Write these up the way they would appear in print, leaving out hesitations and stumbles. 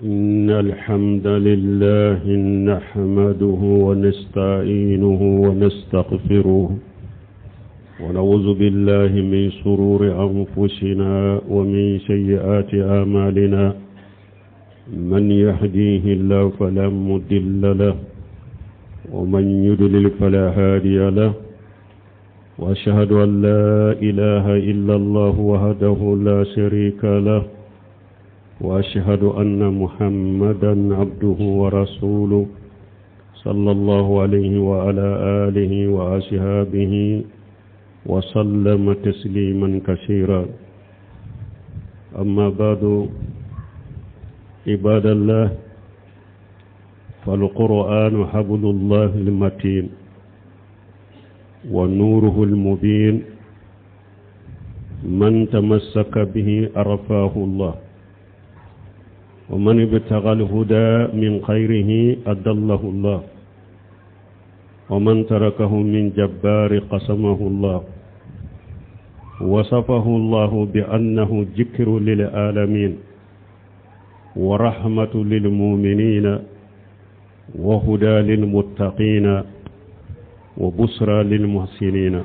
إن الحمد لله نحمده ونستعينه ونستغفره ونعوذ بالله من شرور أنفسنا ومن سيئات أعمالنا من يهديه الله فلا مضل له ومن يضلل فلا هادي له وأشهد أن لا إله إلا الله وحده لا شريك له وأشهد أن محمدا عبده ورسوله صلى الله عليه وعلى آله وأصحابه وسلم تسليما كثيرا أما بعد عباد الله فالقرآن حبل الله المتين ونوره المبين من تمسك به عرفاه الله ومن ابتغى الهدى من خيره أدله الله ومن تركه من جبار قسمه الله وصفه الله بأنه ذكر للعالمين ورحمة للمؤمنين وهدى للمتقين وبشرى للمحسنين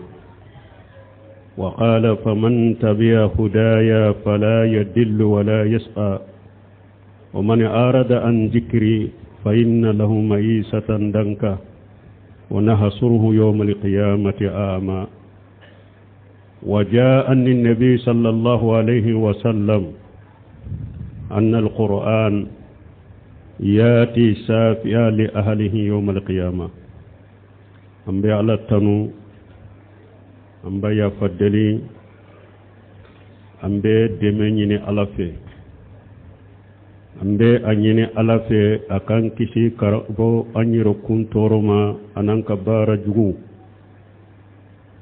وقال فمن تبع هدايا فلا يدل ولا يسقى ومن أراد عن ذكري فإن له معيشة دنكا ونحصره يوم القيامة أعمى وجاء النبي صلى الله عليه وسلم أن القرآن ياتي سافيا لأهله يوم القيامة an bɛ ala tanu an bɛ yafa deli an bɛ dɛmɛ ɲini ala fɛ an bɛ a ɲini ala fɛ a k'an kisi ka bɔ an yɛrɛkun tɔɔrɔ ma an'an ka baara jugu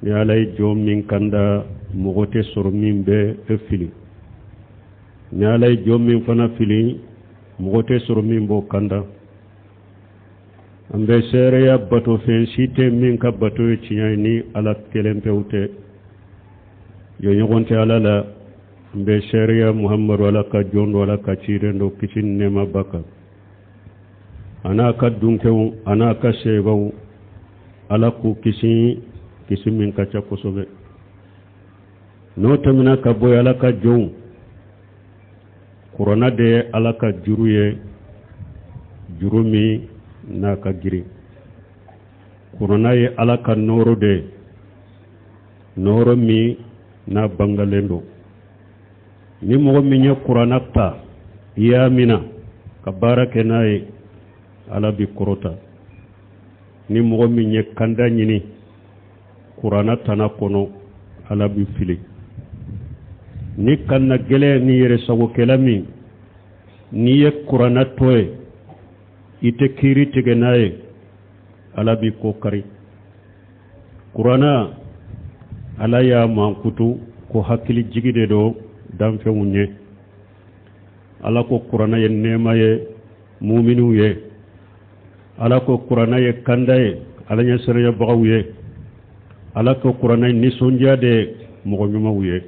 ni ala ye jɔn min kanda mɔgɔ tɛ sɔrɔ min bɛ e fili ni ala ye jɔn min fana fili mɔgɔ tɛ sɔrɔ min b'o kanda an bɛ seereya batofɛn si tɛ min ka bato ye tiɲɛ ye ni ala kelen pewu tɛ jɔnɲɔgɔn tɛ ala la an bɛ seereya muhamadu ala ka jɔn don ala ka ciden don kisi ni nɛɛma b'a kan a n'a ka dunkew a n'a ka sebaw ala k'u kisi kisi min ka ca kosɛbɛ n'o tɛmɛna ka bɔ ala ka jɔnw kuranna de ye ala ka juru ye juru min n'a ka girin kuranna ye ala ka nɔɔrɔ de ye nɔɔrɔ min n'a bangalen don ni mɔgɔ min ye kuranna ta i y'a mina ka baara kɛ n'a ye ala b'i kɔrɔta ni mɔgɔ min ye kanda ɲini kuranna tana kɔnɔ ala b'i fili ni kanna gɛlɛn ni yɛrɛ sagokɛla min n'i ye kuranna to ye i tɛ kiiri tigɛ n'a ye ala b'i ko kari kuranna ala y'a mankutu ko hakili jigi de don danfɛnw ye ala ko kuranna ye nɛɛma ye muminiw ye ala ko kuranna ye kanda ye ala ɲɛsiranyabagaw ye ala ko kuranna ye nisɔndiya de ye mɔgɔ ɲumanw ye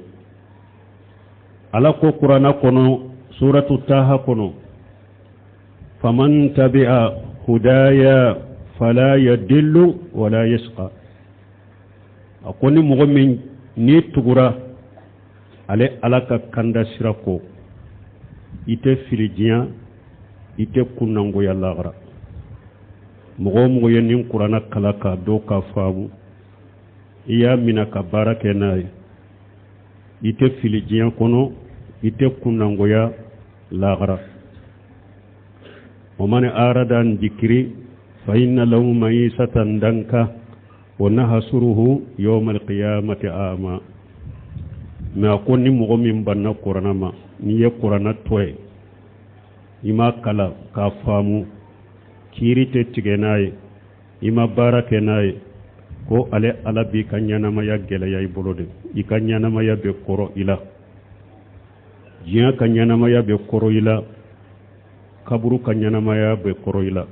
ala ko kuranna kɔnɔ suratu taha kɔnɔ faman tabi'a hudaya fala yadillu wala yasqa a ko ni mɔgɔ min n'i tugura ale ala ka kanda sira kɔ i tɛ fili diɲɛ i tɛ kunnangoya lagara mɔgɔ o mɔgɔ ye nin kuranna kalan k'a dɔn k'a faamu i y'a minɛ ka baara kɛ n'a ye i tɛ fili diɲɛ kɔnɔ i tɛ kunnangoya lagara wa man arada an dikiri fa inna lahu ma'isatan danka wa nahsuruhu yawma alqiyamati a'ma mais a ko ni mɔgɔ min banna kuranna ma n'i ye kuranna to ye i m'a kalan k'a faamu kiiri tɛ tigɛ n'a ye i ma baara kɛ n'a ye ko ale ala b'i ka ɲɛnamaya gɛlɛya i bolo de i ka ɲɛnamaya bɛ kɔrɔ i la diɲɛ ka ɲɛnamaya bɛ kɔrɔ i la kaburu ka ɲɛnamaya bɛ kɔrɔ i la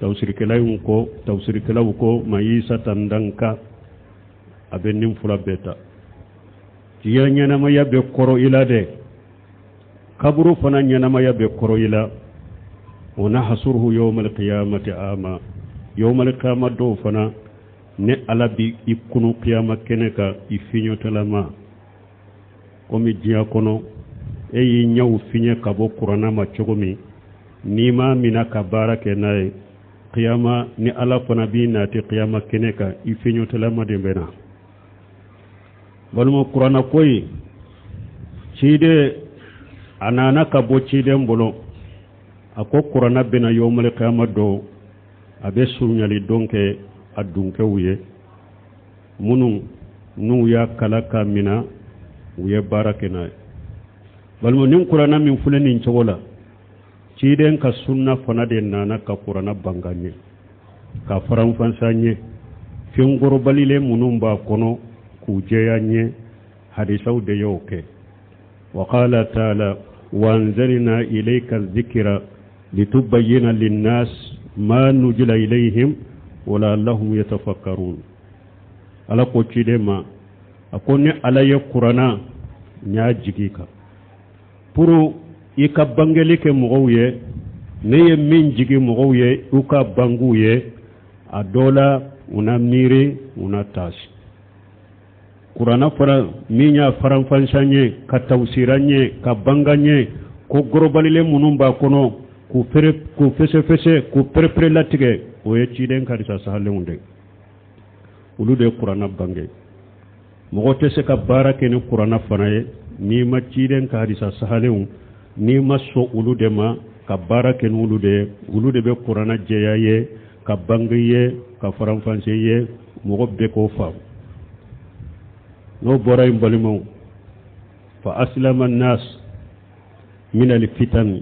tafsirikɛlaw ko tafsirikɛlaw ko ma'isatan danka a bɛ nin fila bɛɛ ta diɲɛ ɲɛnamaya bɛ kɔrɔ i la dɛ. Kaburu fana ɲɛnamaya bɛ kɔrɔ i la. Wa nahsuruhu yawmal qiyamati ama, yawmal qiyama don fana ne Ala bi i kunu kiyama kɛnɛ kan i fiɲɛtɔlama. Komi diɲɛ kɔnɔ e y'i ɲɛw fiɲɛ ka bɔ kuranna ma cogo min, n'i m'a mina ka baara kɛ n'a ye kiyama, ni Ala fana b'i nati kiyama kɛnɛ kan, i fiɲɛtɔlama de bɛ na. Balima, kuranna ko in ciden a nana ka bɔ ciden bolo, a ko kuranna bɛna yawmal qiyama don, a bɛ surunyali don kɛ a dunkɛw ye minnu n'u y'a kala ka mina, u ye baara kɛ n'a ye. Balima, ni kuranna min filɛ nin cogo la, ciden ka sunna fana de nana ka kuranna banga ɲɛ, ka faranfansa ɲɛ, fɛn kɔrɔbalilen minnu b'a kɔnɔ k'u jɛya ɲɛ, hadisaw de y'o kɛ. Wa qala taala wa anzalna ilayka dhikra litubayyina linnas ma nuzila ilayhim wa la'allahum yatafakkarun. Ala ko ciden ma, a ko ne Ala ye kuranna n y'a jigi kan pour i ka bangeli kɛ mɔgɔw ye. Ne ye min jigi mɔgɔw ye, u ka banguw ye, a dɔ la u na miiri, u na taasi. Kuranna fana min y'a faranfansan ye, ka tawusira ɲɛ, ka banga ɲɛ, ko gorobalilen minnu b'a kɔnɔ k'u fere, k'u fɛsɛfɛsɛ, k'u perepere latigɛ, o ye ciden ka hadisa sahalenw de, olu de ye kuranna bange. Mɔgɔ tɛ se ka baara kɛ ni kuranna fana ye n'i ma ciden ka hadisa sahalenw, n'i ma sɔn olu de ma ka baara kɛ n'olu de ye. Olu de bɛ kuranna jɛya ye, ka bange ye, ka faranfanse ye, mɔgɔ bɛɛ k'o faamu. N'o bɔra yen, balimaw, fa aslama nas min alfitan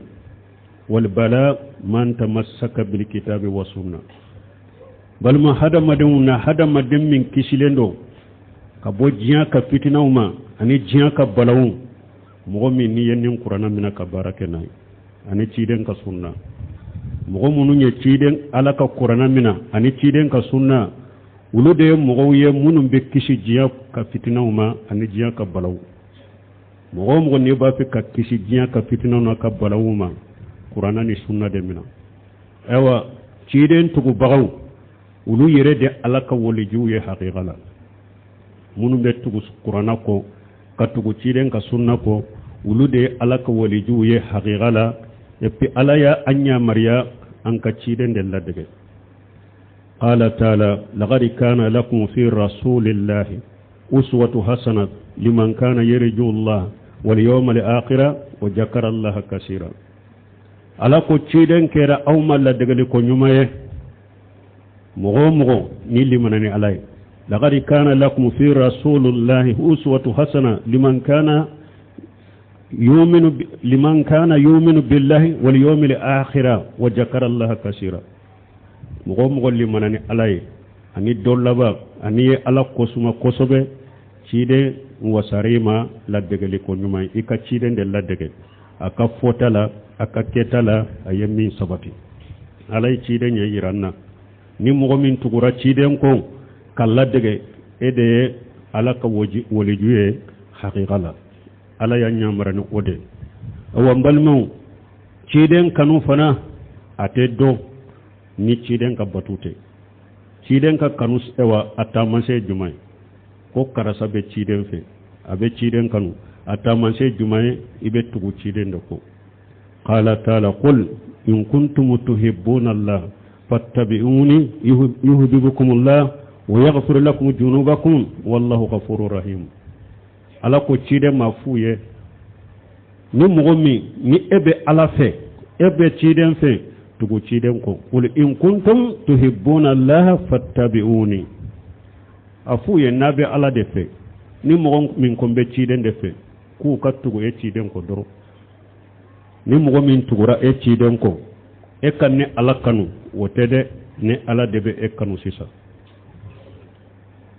wal bala man tamassaka bil kitabi wa sunna. Balima, hadamadenw na, hadamaden min kisilen don ka bɔ diɲɛ ka fitinaw ma ani diɲɛ ka balawu, mɔgɔ min n'i ye nin kuranna minɛ ka baara kɛ n'a ye ani ciden ka sunna, mɔgɔ minnu ye ciden Ala ka kuranna minɛ ani ciden ka sunna, olu de ye mɔgɔw ye minnu bɛ kisi diɲɛ ka fitinaw ma ani diɲɛ ka balawu. Mɔgɔ o mɔgɔ n'i b'a fɛ ka kisi diɲɛ ka fitinaw n'a ka balawu ma, kuranna ni sunna de minɛ. Ayiwa, ciden tugubagaw, olu yɛrɛ de Ala ka walijuw ye hakika la. Minnu bɛ tugu kuranna kɔ, ka tugu ciden ka sunna kɔ, olu de ye Ala ka walijuw ye hakika la. Et puis Ala y'a an yamaruya an ka ciden de ladege. Qala taala laqad kana lakum fi rasulillahi uswatu hasana liman kana yarju Allah wal yawmal akhira wa jakara Allah kasira. Ala ko ciden kɛra aw ma ladegeli ko ɲuman ye, mɔgɔ o mɔgɔ ni limana ni Ala ye. Laqad kana lakum fi rasulillahi uswatu hasana liman kana yuminu billahi wal yawmil akhira wa jakara Allah kasira. Mɔgɔ o mɔgɔ limana ni Ala ye ani dɔ laban ani ye Ala kosuma kosɛbɛ, ciden wasari ma ladegeli ko ɲuman ye. I ka ciden de ladege a ka fɔta la, a ka kɛta la, a ye min sabati. Ala ye ciden ɲɛ yira n na. Ni mɔgɔ min tugura ciden kɔ ka ladege, e de ye Ala ka waliju ye hakika la. Ala y'a ɲamara ni o de. Awa, n balimaw, ciden kanu fana a tɛ dɔn ni ciden ka batu tɛ. Ciden ka kanu, ayiwa, a taamasiyɛn jumɛn ye ko karisa bɛ ciden fɛ, a bɛ ciden kanu? A taamasiyɛn jumɛn ye? I bɛ tugu ciden de kɔ. Qala taala qul in kuntum tuhibbuna Allah fattabi'uni yuhibbukum Allah wa yaghfir lakum junubakum wallahu ghafurur rahim. Ala ko ciden ma f'u ye, ni mɔgɔ min ni e bɛ Ala fɛ, e bɛ ciden fɛ, tugu ciden kɔ. Qul in kuntum tuhibbuna Allah fattabi'uni. A f'u ye, n'a bɛ Ala de fɛ, ni mɔgɔ min ko n bɛ ciden de fɛ, k'u ka tugu e ciden kɔ dɔrɔn. Ni mɔgɔ min tugura e ciden kɔ, e ka ne Ala kanu, o tɛ dɛ, ne Ala de bɛ e kanu sisan.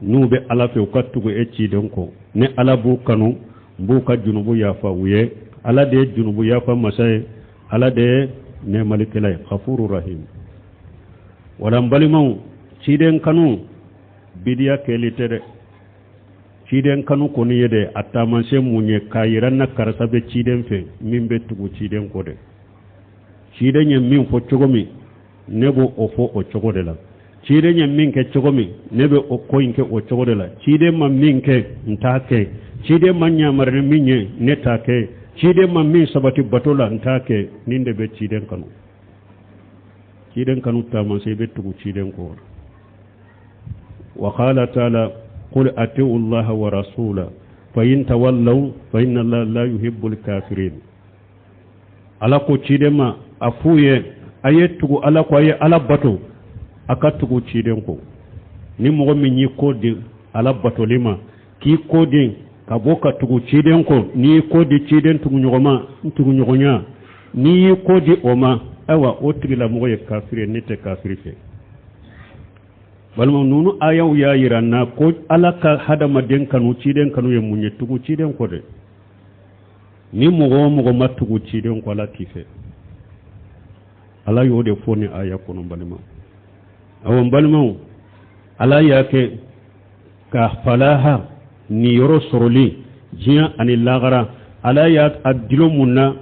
N'u bɛ Ala fɛ, u ka tugu e ciden kɔ, ne Ala b'u kanu, n b'u ka junubu yafa u ye. Ala de ye junubu yafa masa ye, Ala de ye nɛɛmalikɛla ye, ghafuru rahim. Wala n balimaw, ciden kanu bidiya kɛli tɛ dɛ. Ciden kanu kɔni ye dɛ, a taamasiyɛn mun ye k'a yira n na karisa bɛ ciden fɛ, min bɛ tugu ciden kɔ dɛ. Ciden ye min fɔ cogo min, ne b'o o fɔ o cogo de la. Ciden ye min kɛ cogo min, ne bɛ o ko in kɛ o cogo de la. Ciden ma min kɛ, n t'a kɛ. Ciden ma yamari ni min ye, ne t'a kɛ. Ciden ma min sabati bato la, n t'a kɛ. Nin de bɛ ciden kanu. Ciden kanu taamasiyɛn, i bɛ tugu ciden kɔ. Wa qala taala qul atiu allaha wa rasula fa in tawallaw fa inna allaha la yuhibbul kafirin. Ala ko ciden ma, a f'u ye, a ye tugu Ala kɔ, a ye Ala bato, a ka tugu ciden kɔ. Ni mɔgɔ min y'i kɔ di Ala batoli ma, k'i kɔ di ka bɔ ka tugu ciden kɔ, n'i y'i kɔ di ciden tuguɲɔgɔnma, tuguɲɔgɔnya, n'i y'i kɔ di o ma, ayiwa, o tigilamɔgɔ ye kafiri ye, ne tɛ kafiri fɛ. Balima, ninnu ayaw y'a yira n na ko Ala ka hadamaden kanu, ciden kanu ye mun ye? Tugu ciden kɔ dɛ. Ni mɔgɔ o mɔgɔ ma tugu ciden kɔ, Ala t'i fɛ. Ala y'o de fɔ ni aya kɔnɔ. N balima, awɔ, n balimaw, Ala y'a kɛ ka falaha niyɔrɔ sɔrɔli diɲɛ ani lagara, Ala y'a a dulon mun na?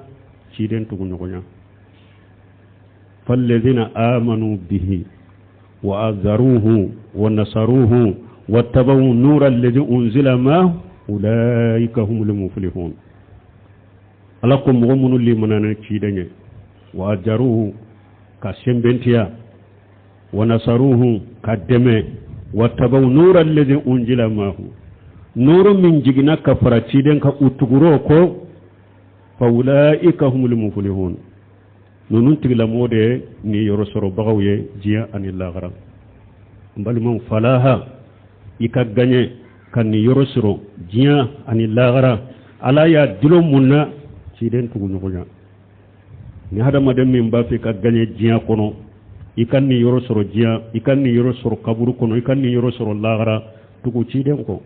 Ciden tuguɲɔgɔnya. Falladina amanu bihi wa azaruhu wa nasaruhu wattabau nura alladhi unzila ma ulaika humul muflihun. Ala ko mɔgɔ minnu limanana ciden ye, wa azaruhu, ka sɛnbɛntiya, wa nasaruhu, ka dɛmɛ, wattabau nura alladhi unzila mahu, nuru min jiginna ka fara ciden kan, u tugur'o kɔ, fa ulaika humul muflihun. Ninnu tigilamɔgɔ de ye niyɔrɔ sɔrɔbagaw ye diɲɛ ani lahara. N balimaw, falaha, i ka gaɲɛ ka niyɔrɔ sɔrɔ diɲɛ ani lahara, Ala y'a dulon mun na? Ciden tuguɲɔgɔnya. Ni hadamaden min b'a fɛ ka gaɲɛ diɲɛ kɔnɔ, i ka niyɔrɔ sɔrɔ diɲɛ, i ka niyɔrɔ sɔrɔ kaburu kɔnɔ, i ka niyɔrɔ sɔrɔ lahara, tugu ciden kɔ.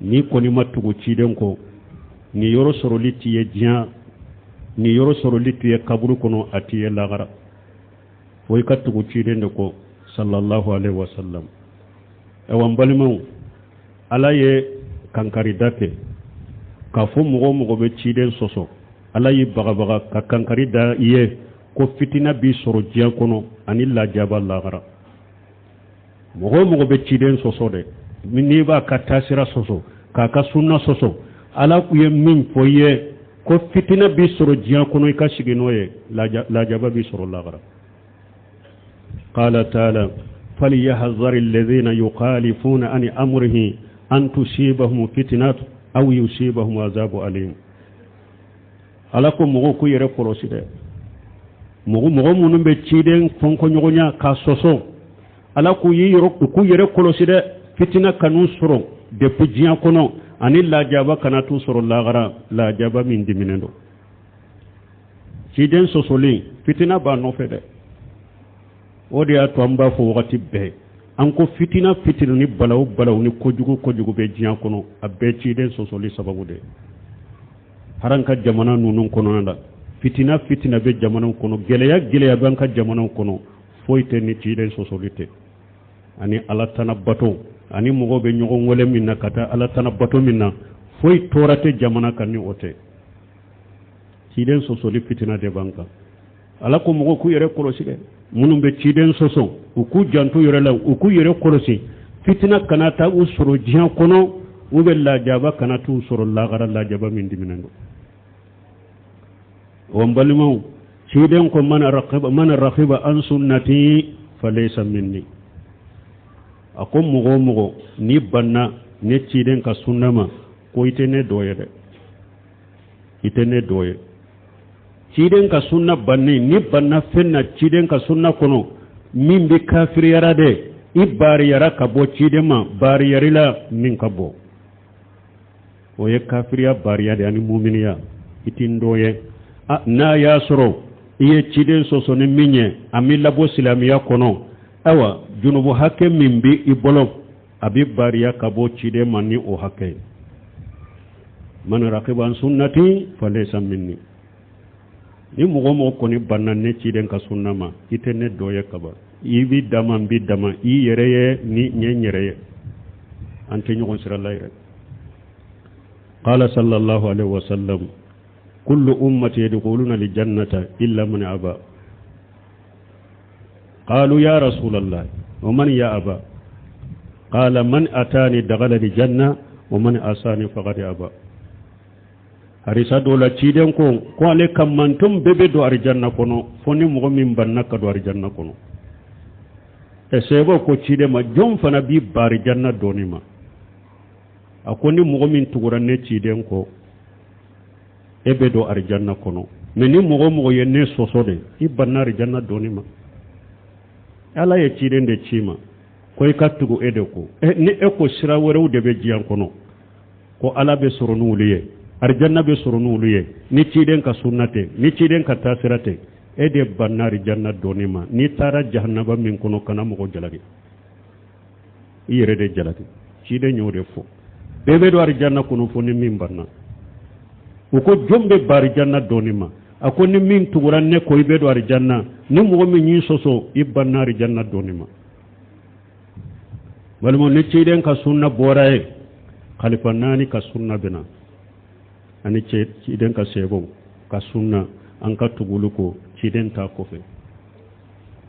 N'i kɔni ma tugu ciden kɔ, niyɔrɔ sɔrɔli t'i ye diɲɛ, niyɔrɔ sɔrɔli t'i ye kaburu kɔnɔ, a t'i ye lahara. Fo i ka tugu ciden de kɔ, sallallahu alaihi wasallam. Ayiwa, n balimaw, Ala ye kankarida kɛ k'a fɔ mɔgɔ o mɔgɔ bɛ ciden sɔsɔ, Ala y'i bagabaga ka kankari da i ye ko fitina b'i sɔrɔ diɲɛ kɔnɔ ani lajaba lahara. Mɔgɔ o mɔgɔ bɛ ciden sɔsɔ dɛ, n'i b'a ka taasira sɔsɔ, k'a ka sunna sɔsɔ, Ala ye min fɔ i ye ko fitina b'i sɔrɔ diɲɛ kɔnɔ, i ka sigi n'o ye, lajaba b'i sɔrɔ lahara. Qala taala falyahzar alladhina yukhalifuna an amrihi an tusibahum fitnatu aw yusibahum azabu alim. Ala ko mɔgɔw k'u yɛrɛ kɔlɔsi dɛ, mɔgɔ minnu bɛ ciden fɔnkɔɲɔgɔnya k'a sɔsɔ, Ala k'u k'u yɛrɛ kɔlɔsi dɛ, fitina kan'u sɔrɔ depuis diɲɛ kɔnɔ ani lajaba kana t'u sɔrɔ lagara, lajaba min diminen don. Ciden sɔsɔlen, fitina b'a nɔfɛ dɛ. O de y'a to an b'a fɔ wagati bɛɛ, an ko fitina fitina ni balawu balawu ni kojugu kojugu bɛ diɲɛ kɔnɔ, a bɛɛ ciden sɔsɔli sababu de. Har an ka jamana ninnu kɔnɔna la, fitina fitina bɛ jamanaw kɔnɔ, gɛlɛya gɛlɛya bɛ an ka jamanaw kɔnɔ, foyi tɛ ni ciden sɔsɔli tɛ, ani Ala tana bato, ani mɔgɔw bɛ ɲɔgɔn wele min na ka taa Ala tana bato min na, foyi tɔɔrɔ tɛ jamana kan ni o tɛ. Ciden sɔsɔli fitina de b'an kan. Ala ko mɔgɔw k'u yɛrɛ kɔlɔsi dɛ, minnu bɛ ciden sɔsɔ, u k'u janto yɛrɛ la, u k'u yɛrɛ kɔlɔsi, fitina kana taa u sɔrɔ diɲɛ kɔnɔ, u bɛ lajaba kana t'u sɔrɔ lagara, lajaba min diminen don. O n balimaw, ciden ko man rakiba an sunnati falaysa minni. A ko mɔgɔ o mɔgɔ n'i banna ne ciden ka sunna ma, ko i tɛ ne dɔ ye dɛ, i tɛ ne dɔ ye. Ciden ka sunna banni, ni banna fɛn na ciden ka sunna kɔnɔ min bɛ kafiriyara dɛ, i baariyara ka bɔ ciden ma baariyari la min ka bɔ, o ye kafiriya baariya de, ani muminiya, i tɛ n dɔ ye. N'a y'a sɔrɔ i ye ciden sɔsɔ ni min ye, a m'i labɔ silamɛya kɔnɔ, ayiwa, junubu hakɛ min bɛ i bolo, a bɛ baariya ka bɔ ciden ma ni o hakɛ ye. Man rakiba an sunnati falaysa minni. Ni mɔgɔ mɔgɔ kɔni banna ne ciden ka sunna ma, i tɛ ne dɔ ye kaban. I b'i dama, n b'i dama, i yɛrɛ ye ni n ye n yɛrɛ ye. An tɛ ɲɔgɔn sira la yɛrɛ. Qala sallallahu alaihi wasallam, kullu ummati yadkhuluna aljannata illa man aba. Qalu ya rasulallah, wa man ya aba? Qala man atani dakhala aljanna wa man asani faqad aba. Hadisa dɔ la, ciden ko ale ka manton bɛɛ bɛ don arijanna kɔnɔ, fo ni mɔgɔ min banna ka don arijanna kɔnɔ. Ɛ, sahabaw ko ciden ma, jɔn fana b'i ban arijanna donni ma? A ko ni mɔgɔ min tugura ne ciden kɔ, e bɛ don arijanna kɔnɔ, mɛ ni mɔgɔ o mɔgɔ ye ne sɔsɔ de, i banna arijanna donni ma. Ala ye ciden de ci ma ko i ka tugu e de ko. Ni e ko sira wɛrɛw de bɛ diɲɛ kɔnɔ, ko Ala bɛ sɔrɔ n'olu ye, arijanna bɛ sɔrɔ n'olu ye, ni ciden ka sunna tɛ, ni ciden ka taasira tɛ, e de banna arijanna donni ma. N'i taara jahanaba min kɔnɔ, kana mɔgɔ jalaki, i yɛrɛ de jalaki. Ciden y'o de fɔ, bɛɛ bɛ don arijanna kɔnɔ fo ni min banna. U ko jɔn bɛ ban arijanna donni ma? A ko ni min tugura ne kɔ, i bɛ don arijanna, ni mɔgɔ min y'i sɔsɔ, i banna arijanna donni ma. Balimaw, ni ciden ka sunna bɔra ye, khalifa naani ka sunna bɛna, ani ciden ka sahabaw ka sunna, an ka tugulu ko ciden ta kɔfɛ.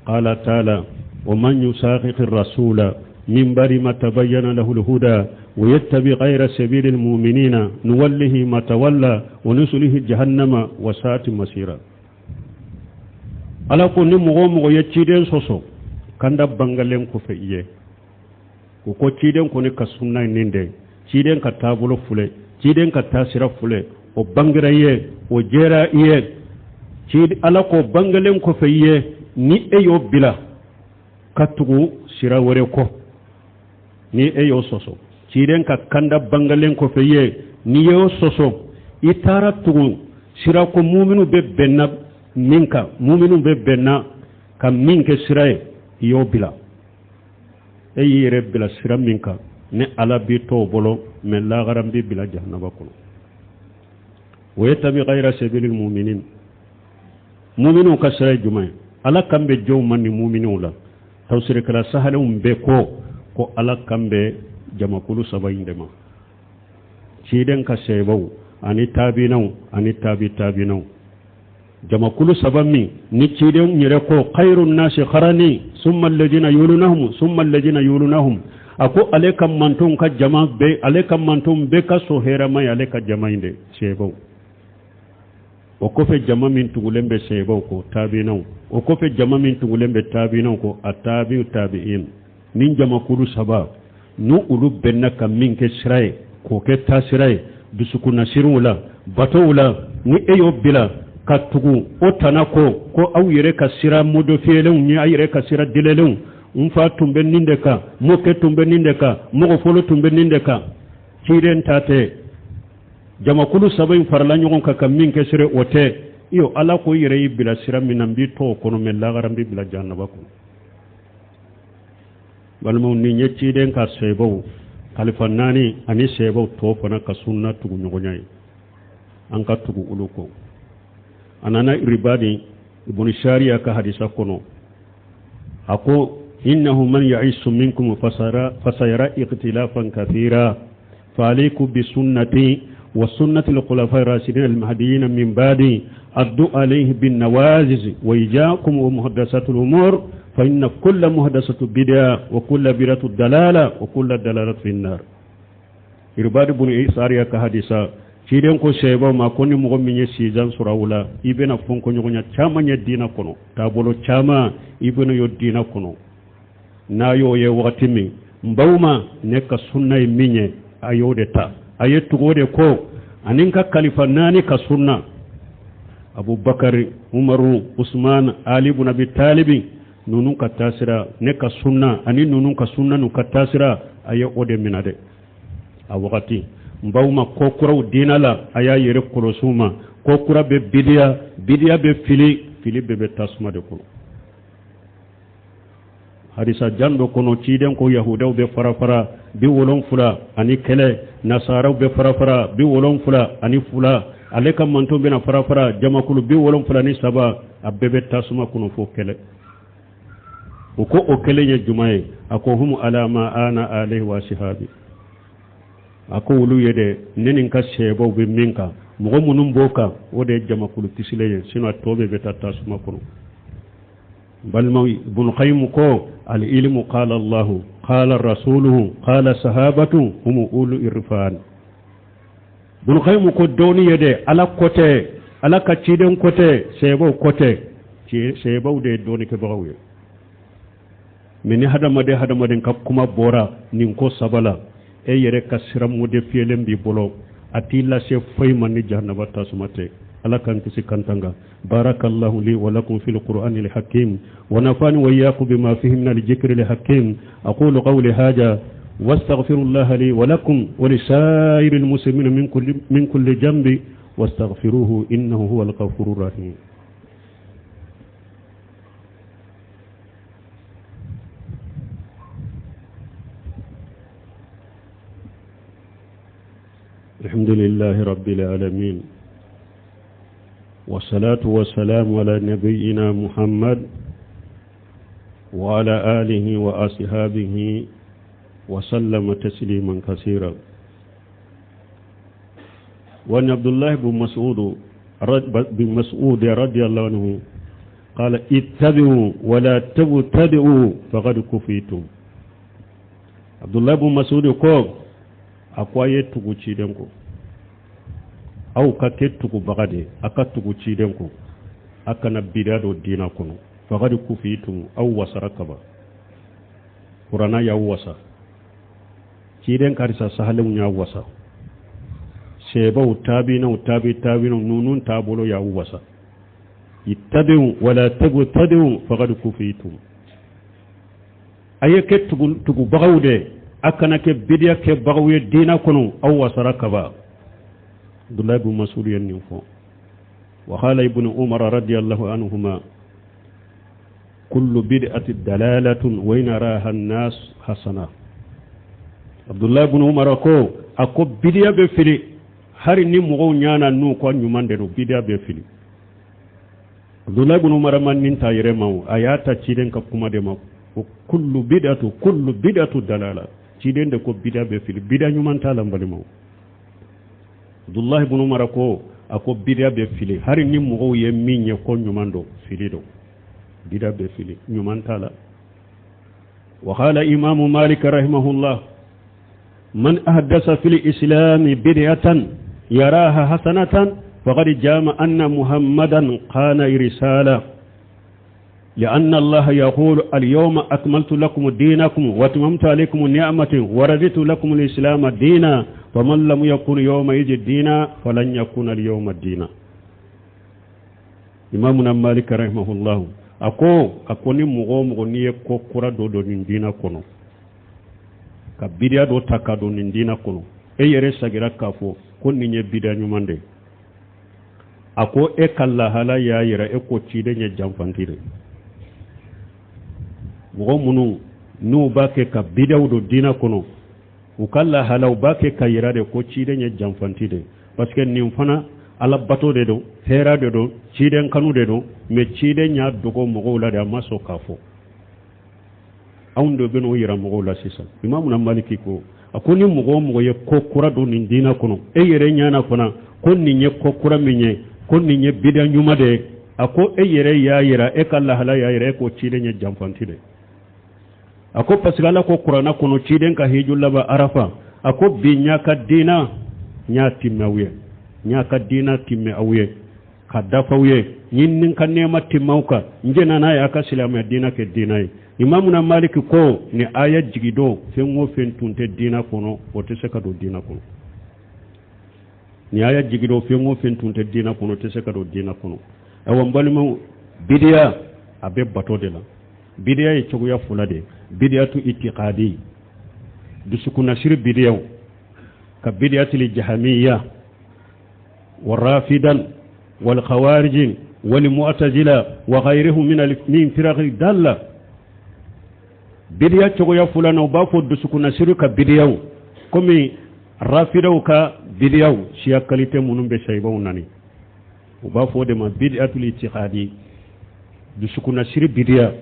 Qala taala, wa man yusaqiqi rasula min ba'di ma tabayyana lahu al-huda wa yattabi ghayra sabili al-mu'minina nuwallihi ma tawalla wa nuslihi jahannama wa sa'at masira. Ala ko ni mɔgɔ o mɔgɔ ye ciden sɔsɔ kanda bangalen kɔfɛ i ye, o ko ciden kɔni ka sunna ye nin de, ciden ka taabolo filɛ, ciden ka taasira filɛ, o bangera i ye, o jɛra i ye, Ala ko bangalen kɔfɛ i ye, ni e y'o bila ka tugu sira wɛrɛ kɔ, ni e y'o sɔsɔ ciden ka kanda bangalen kɔfɛ i ye, n'i y'o sɔsɔ, i taara tugu sira ko muminu bɛ bɛnna min kan, muminu bɛ bɛnna ka min kɛ sira ye, i y'o bila, e y'i yɛrɛ bila sira min kan, ni Ala b'i to o bolo, mɛ lahara n b'i bila jahanaba kɔnɔ. O ye tabi ghayra sabilil muminin. Muminiw ka sira ye jumɛn ye? Ala kan bɛ jɔnw ma ni muminiw la? Tafsirikɛla sahalenw bɛɛ ko Ala kan bɛ jamakulu saba in de ma: ciden ka sahabaw ani tabinaw ani tabi tabinaw. Jamakulu saba min ni ciden yɛrɛ ko khairu nasi qarani summa alladhina yulunahum summa alladhina yulunahum, a ko ale ka mantonw ka jama bɛɛ, ale ka mantonw bɛɛ ka so hɛrɛma ye ale ka jama in de, sahabaw. O kɔfɛ, jama min tugulen bɛ sahabaw kɔ, tabinaw. O kɔfɛ, jama min tugulen bɛ tabinaw kɔ, a tabiw tabi'in. Nin jamakulu saba n'u olu bɛnna ka min kɛ sira ye, k'o kɛ taasira ye dusukunnasiriw la, batow la, ni e y'o bila ka tugu o tana ko aw yɛrɛ ka sira modifiyɛlenw ye, aw yɛrɛ ka sira dilɛlenw, n fa tun bɛ nin de kan, mɔkɛ tun bɛ nin de kan, mɔgɔ fɔlɔ tun bɛ nin de kan, ciden ta tɛ, jamakulu saba in farala ɲɔgɔn kan ka min kɛ sira, o tɛ. Iyo, Ala ko i yɛrɛ y'i bila sira min na, n b'i to o kɔnɔ, mɛ lahara n b'i bila jahanaba kɔnɔ. Balimaw, nin ye ciden ka sahabaw khalifa naani ani sahabaw tɔ fana ka sunna tugu ɲɔgɔnya ye, an ka tugu olu kɔ. A nana Iribadi ibn Shariya ka hadisa kɔnɔ, a ko innahu man ya'isu minkum fasayara ikhtilafan kathira فعليكم بسنتي وسنة الخلفاء الراشدين المهديين من بعدي، عضوا عليه بالنواجذ وإياكم ومحدثات الأمور، فإن كل محدثة بدعة وكل بدعة ضلالة وكل ضلالة في النار. Iribadi bun Sariya ka hadisa, ciden ko sahabaw ma ko ni mɔgɔ min ye sijan sɔrɔ aw la, i bɛna fɔnkɔɲɔgɔnya caman ye diinɛ kɔnɔ, taabolo caman i bɛna y'o diinɛ kɔnɔ. N'a y'o ye wagati min, n baw ma, ne ka sunna ye min ye, a y'o de ta, a ye tugu o de ko, ani n ka kalifa naani ka sunna, Abubakari, Umaru, Usman, Ali bun Abi Talibi, ninnu ka taasira, ne ka sunna ani ninnu ka sunna, n'u ka taasira, a ye o de minɛ dɛ. A wagati, n baw ma, ko kuraw diinɛ la, a y'a yɛrɛ kɔlɔsi ma. Ko kura bɛ bidiya, bidiya bɛ fili, fili bɛɛ bɛ tasuma de kɔnɔ. Hadisa jan dɔ kɔnɔ, ciden ko yahudaw bɛ fara fara 71, nasaraw bɛ fara fara 72, ale ka manton bɛna fara fara jamakulu 73, a bɛɛ bɛ tasuma kɔnɔ fo kɛlɛ. O ko o kelen ye juma ye? A ko hum ala ma ana alayhi wa sihabi. A ko olu ye dɛ, ne ni n ka sɛbaw bɛ min kan, mɔgɔ minnu b'o kan, o de ye jamakulu kisilen ye, sinon a tɔ bɛɛ bɛ taa tasuma kɔnɔ. Balimaw, Ibn Qayyim ko al ilmu qala Allahu qala rasuluhu qala sahabatu hum ulu irfan. Ibn Qayyim ko dɔnni ye dɛ, Ala ko tɛ, Ala ka ciden ko tɛ, sɛbaw ko tɛ, sɛbaw de ye dɔnnikɛbagaw ye. Mais ni hadamaden hadamaden ka kuma bɔra nin ko saba la, e yɛrɛ ka sira modifiyelen b'i bolo, a t'i lase foyi ma ni jahanaba tasuma tɛ. Ala k'an kisi k'an tanga. Barakallahu li wa lakum fil qur'ani al hakim wa nafani wa iyyakum bima fihi min al dhikri al hakim. Aqulu qawli hadha wastaghfirullaha li wa lakum wa li sa'iril muslimina min kulli jambi wastaghfiruhu innahu huwal ghafurur rahim. الحمد لله رب العالمين والصلاة والسلام على نبينا محمد وعلى آله وأصحابه وسلم تسليما كثيرا. وأن عبد الله بن مسعود رضي الله عنه قال اتبعوا ولا تبتدئوا فقد كفيتم. عبد الله بن مسعود ko a ko a ye tugu ciden kɔ, aw ka kɛ tugubaga de, a ka tugu ciden kɔ, a kana bida don diina kɔnɔ. Faqad kufitum, aw wasara kaba, kurana y'aw wasa, ciden karisa sahalenw y'a wasa, sɛbaw taabinaw taabi taabinaw ninnu taabolo y'aw wasa. Ittabi'u wala tabtadi'u faqad kufitum. A ye kɛ tugubagaw de, a kana kɛ bidiya kɛbagaw ye diina kɔnɔ, aw wasara kaba. Abdullahi bin Mas'ud ye nin fɔ. Wa qala ibn Umar radiyallahu anhuma kullu bid'ati dalalatun wa in araha an-nas hasana. Abdullahi bin Umar ko a ko bidiya bɛ fili, hari ni mɔgɔw ɲana n'u ko ɲuman de don, bidiya bɛ fili. Abdullahi bin Umar ma nin ta yɛrɛ ma o, a y'a ta ciden ka kuma de ma ko kullu bid'atu kullu bid'atu dalala. Ciden de ko bida bɛ fili, bida ɲuman t'a la n balimaw. Abdullahi bin Umar ko a ko bida bɛ fili, hari ni mɔgɔw ye min ye ko ɲuman don, fili don, bida bɛ fili, ɲuman t'a la. Wa qala imamu Malik rahimahullah man ahdasa fil islami bid'atan yaraha hasanatan faqad jama anna muhammadan qana irsala لأن الله يقول اليوم أكملت لكم دينكم وأتممت عليكم نعمتي ورضيت لكم الإسلام دينا فمن لم يكن يومئذ دينا فلن يكون اليوم دينا. إمامنا مالك رحمه الله أكو ni mɔgɔ mɔgɔ n'i ye ko kura dɔ don nin diina kɔnɔ, ka bidiya dɔ ta ka don nin diina kɔnɔ, e yɛrɛ sagira k'a fɔ ko nin ye bidiya ɲuman de ye, a ko e ka lahala y'a yira e ko ciden ye janfanti de. Mɔgɔ minnu n'u b'a kɛ ka bidaw don diina kɔnɔ, u ka lahalaw b'a kɛ ka yira de ko ciden ye janfanti de, parce que nin fana ala bato de don, hɛrɛ de don, ciden kanu de don, mais ciden y'a dogo mɔgɔw la de, a ma sɔn k'a fɔ. Anw de bɛn'o yira mɔgɔw la sisan. Imamuna Maliki ko a ko ni mɔgɔ o mɔgɔ ye ko kura don nin diina kɔnɔ, e yɛrɛ ɲana fana ko nin ye ko kura min ye, ko nin ye bida ɲuman de ye, a ko e yɛrɛ y'a yira, e ka lahala y'a yira e ko ciden ye janfanti de. A ko parce que Ala ko kuranna kɔnɔ ciden ka hiju laban Arafa, a ko bi n y'a ka diina n y'a timmɛ aw ye, n y'a ka diina timmɛ aw ye ka dafa aw ye, n ye n ka nɛɛma timmɛ aw kan, n jɛnna n'a ye a ka silamɛya diina kɛ diina ye. Imamuna Maliki ko ni aya jigidon fɛn o fɛn tun tɛ diina kɔnɔ, o tɛ se ka don diina kɔnɔ. Ni aya jigidon fɛn o fɛn tun tɛ diina kɔnɔ, o tɛ se ka don diina kɔnɔ. Ayiwa n balimaw, bidiya a bɛ bato de la. Bidiya ye cogoya fila de ye, bidiyatu itiqadi, dusukunnasiri bidiyaw, ka bidiyatili jahamiya wa rafidan wal khawarij wal mu'tazila wa ghayrihum min firaqi dalla. Bidiya cogoya filanan, u b'a fɔ dusukunnasiri ka bidiyaw, komi rafidaw ka bidiyaw, siya kalite minnu bɛ sayibaw nani, u b'a fɔ o de ma bidiyatul itiqadi, dusukunnasiri bidiya,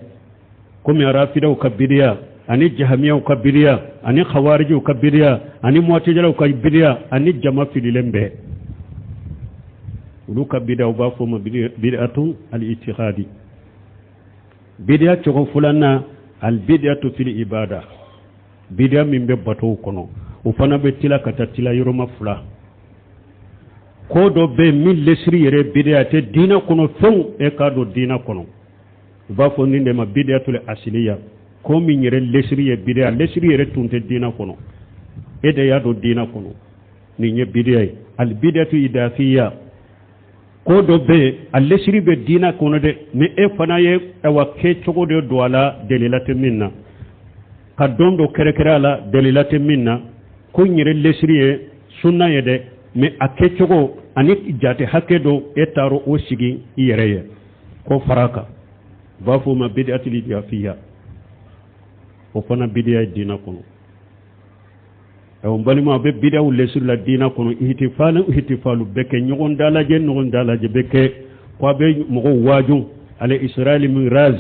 komi rafidaw ka bidiya ani jahamiyaw ka bidiya ani khawarijiw ka bidiya ani muwatijalaw ka bidiya ani jama fililen bɛɛ, olu ka bidiya, u b'a fɔ o ma bidiyatun al-itiqadi. Bidiya cogo filanan, albidiyatu fil ibada, bidiya min bɛ batow kɔnɔ, o fana bɛ tila ka taa tila yɔrɔma fila. Ko dɔ bɛ yen min lesiri yɛrɛ bidiya tɛ diinɛ kɔnɔ fɛnw, e k'a don diinɛ kɔnɔ, u b'a fɔ nin de ma bidiyatul asiliya. Ko min yɛrɛ lesiri ye bidiya, lesiri yɛrɛ tun tɛ diinɛ kɔnɔ, e de y'a don diinɛ kɔnɔ, nin ye bidiya ye. Albidiyatu idafiya, ko dɔ bɛ yen, a lesiri bɛ diinɛ kɔnɔ dɛ, mais e fana ye awa kɛcogo de don a la delila tɛ min na, ka don dɔ kɛrɛkɛrɛ a la delila tɛ min na. Ko n yɛrɛ lesiri ye sunna ye dɛ, mais a kɛcogo ani jate hakɛ dɔ, e taara o sigi i yɛrɛ ye k'o fara a kan, u b'a fɔ o ma bidiyatul idafiya. O fana bidiya ye diinɛ kɔnɔ. Ayiwa n balima, a bɛ bidiyaw lesiri la diinɛ kɔnɔ. Ihtifalu, ihtifalu bɛ kɛ, ɲɔgɔn dalajɛ, ɲɔgɔn dalajɛ bɛ kɛ ko a bɛ mɔgɔw waaju ale israeli miraz,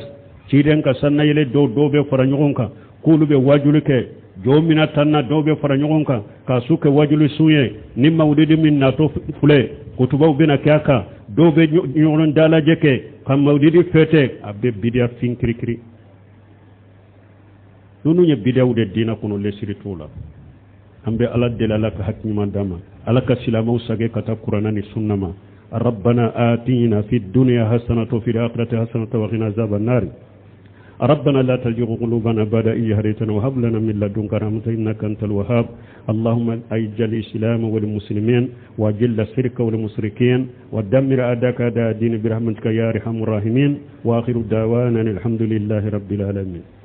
ciden ka sannayɛlɛ dɔw, dɔw bɛ fara ɲɔgɔn kan k'olu bɛ waajuli kɛ jɔ mina tan na, dɔw bɛ fara ɲɔgɔn kan ka su kɛ waajuli sun ye. Ni mawulidi min natɔ filɛ, kutubaw bɛna kɛ a kan, dɔw bɛ ɲɔgɔn dalajɛ kɛ ka mawulidi fêter. A bɛ bidiya fin kirikiri. Ninnu ye bidiyaw de diinɛ kɔnɔ, lesiri t'o la. An bɛ Ala deli, Ala ka hakili ɲuman d'an ma, Ala ka silamɛw sage ka taa Kuranɛ ni sunna ma. ربنا آتنا في الدنيا حسنة وفي الآخرة حسنة وقنا عذاب النار. ربنا لا تزغ قلوبنا بعد إذ هديتنا وهب لنا من لدنك رحمة إنك أنت الوهاب. اللهم أعز الإسلام والمسلمين، وأذل الشرك والمشركين، ودمر أعداءك أعداء الدين برحمتك يا أرحم الراحمين. وآخر دعوانا الحمد لله رب العالمين.